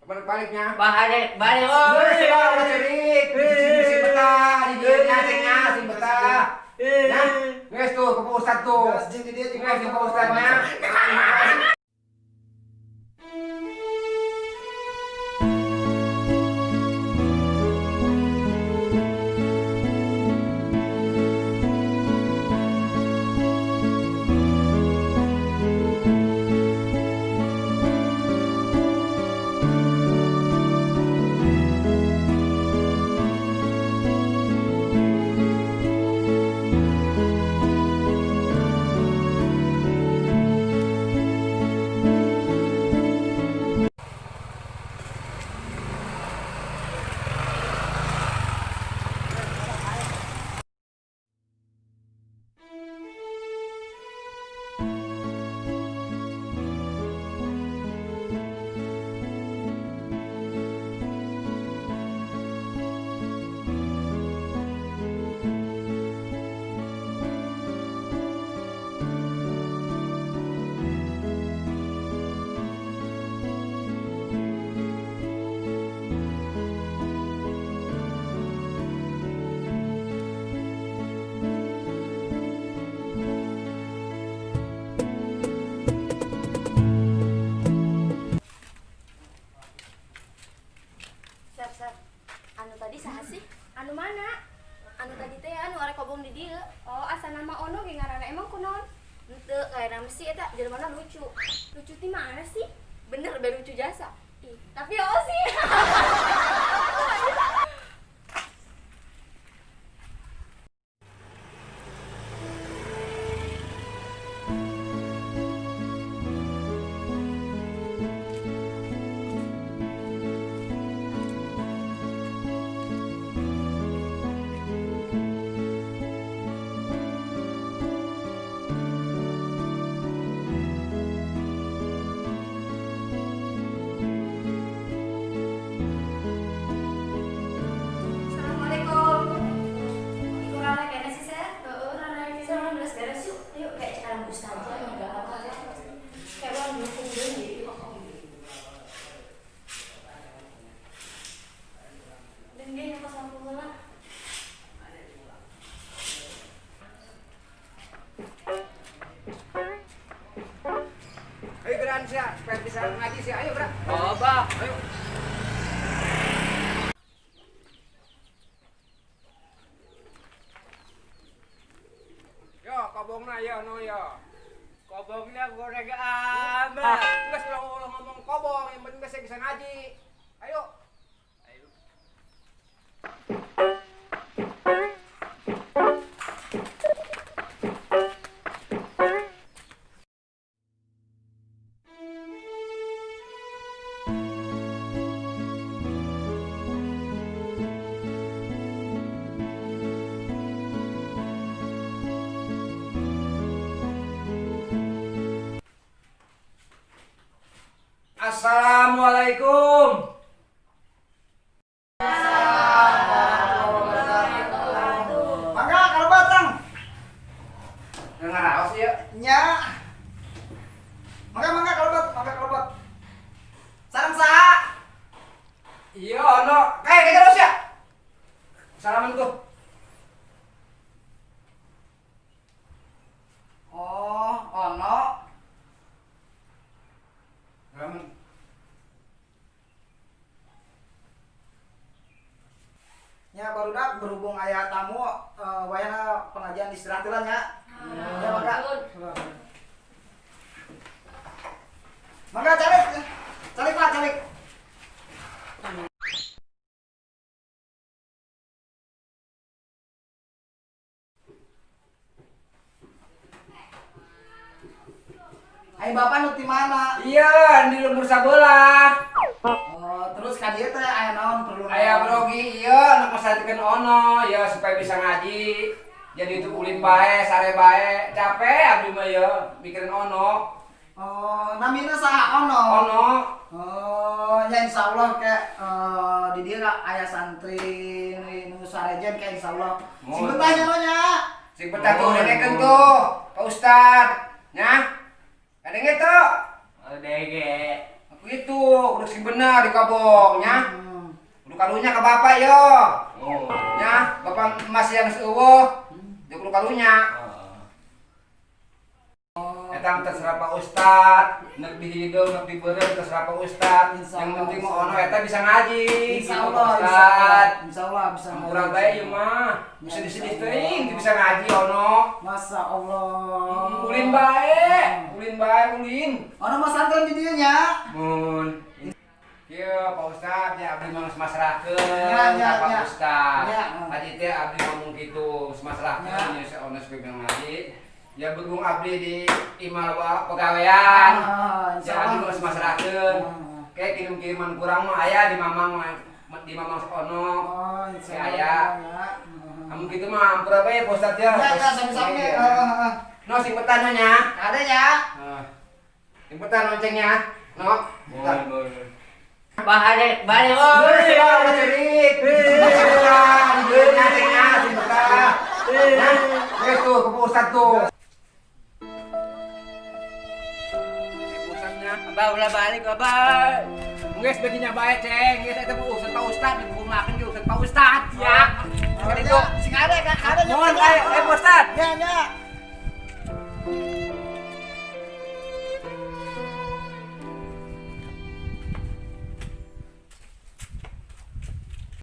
Balik-baliknya. Balik, balik, oh. Geus lah, ulah cerik. Sing betah di dieu nya sing nya sing betah. Ya, geus tuh ke Pak Ustad tuh. Geus jeung di dieu jeung Geus jeung Pak Ustadnya. Sar, sar. Anu tadi saha sih? Anu mana? Anu tadi teh anu arek kobong di dieu. Oh, asa nama Ono ge ngaranna emang kunaon? Henteu kayak nama sih eta jelema lucu. Lucu ti mana sih? Bener be lucu jasa. Ih, tapi oh sih. Assalamualaikum. Iku rame kayaknya sih, Ser. Heeh, rame. Ser, orang beres-beres yuk. Yuk kayak sekarang ustazah enggak apa. Kayak orang dukung deui. Dan dia yang pas lampu heula. Ayo geran sia, supaya bisa ngaji sia. Ayo gerak. Oh, bah. Ayo. Yo, kobongna yo no yo. Kobongnya goreng amat. Geus ulah ulah ngomong kobong, yang penting saya bisa ngaji. Ayo. Ayo. Assalamualaikum. Mangga kalau batang. Ngaraos ya. Nya. Mangga mangga kalebet, mangga kalebet. Sareng saha? Iya, ono. Kayak kayak terus ya. Salaman tuh. Oh, ono. Salaman. Nya barudak berhubung aya tamu wayana pengajian istirahat heula nya. Ya mangga. Mangga calik. Calik lah, calik. Ai bapak nu ti mana? Iya, di lembur sabelah. Oh, terus ka dieu teh aya naon perlu naon? Aya brogi iya, nu pasatikeun ono ya supaya bisa ngaji. Jadi itu ulin bae, sare bae, capek abdi mah ya mikirin ono. Oh, namina saha ono? Ono. Oh, ya insyaallah kayak di dieu aya santri nu sarejen kayak insyaallah. Sing Oh. betah nya no nya. Sing betah tuh dengekeun tuh, Pak Ustad. Nya. Kadenge tuh. Oh, dege. Gitu, kudu sing bener di kobong nya. Kudu karunya ke bapak yo. Oh. Nya, bapak masih yang euweuh. Dia kudu karunya. Eta terserah Pak Ustad, nek di hidung, nek di beureum terserah Pak Ustad. Insya Yang Allah, penting insya mau ono Allah. eta bisa ngaji. Insya Gitu, Allah, Pak insya Allah, Ustad. insya Allah bisa. Hampura ngaji. bae ieu mah. Ya, Sedih-sedih insya teuing Allah. bisa ngaji ono. Masya Allah. Ulin bae, ulin bae ulin. Ono mah santren di dieu nya. Mun. Ieu Pak Ustad ya abdi mah masrahkeun Ya, ka Pak ya. Ustad. Ya. Tadi teh abdi ngomong kitu, masrahkeun ya ono supaya ngaji. Ya berhubung abdi di imal pegawaian. Ah, Ya insya abdi Allah. mah masrahkeun. Ah. Kayak kirim-kiriman kurang mah aya di mamang ono. Oh, insya Ya, Allah. aya. Ya. Amun kitu mah ampura bae Pak Ustad ya. Ya, ya, sami-sami. Iya. Ah, ah. No sing betah no nya. Ada ya. Nah. Sing betah loncengnya. No. Betah. Boleh. Balik, balik, oh. Wih, ulah cerik. Sing betah, nya cengnya sing betah. Nah, geus tuh ke Pak Ustad tuh. Pak Ustadnya. Abah ulah balik, abah. Geus baginya bae, Ceng. Geus eta Pak Ustad, Pak Ustad dibungakeun ge Ustad Pak Ustad ya. Kan itu. Sing ada, Kak. Ada nya. Mohon, eh, Pak Ustad. Ya, ya.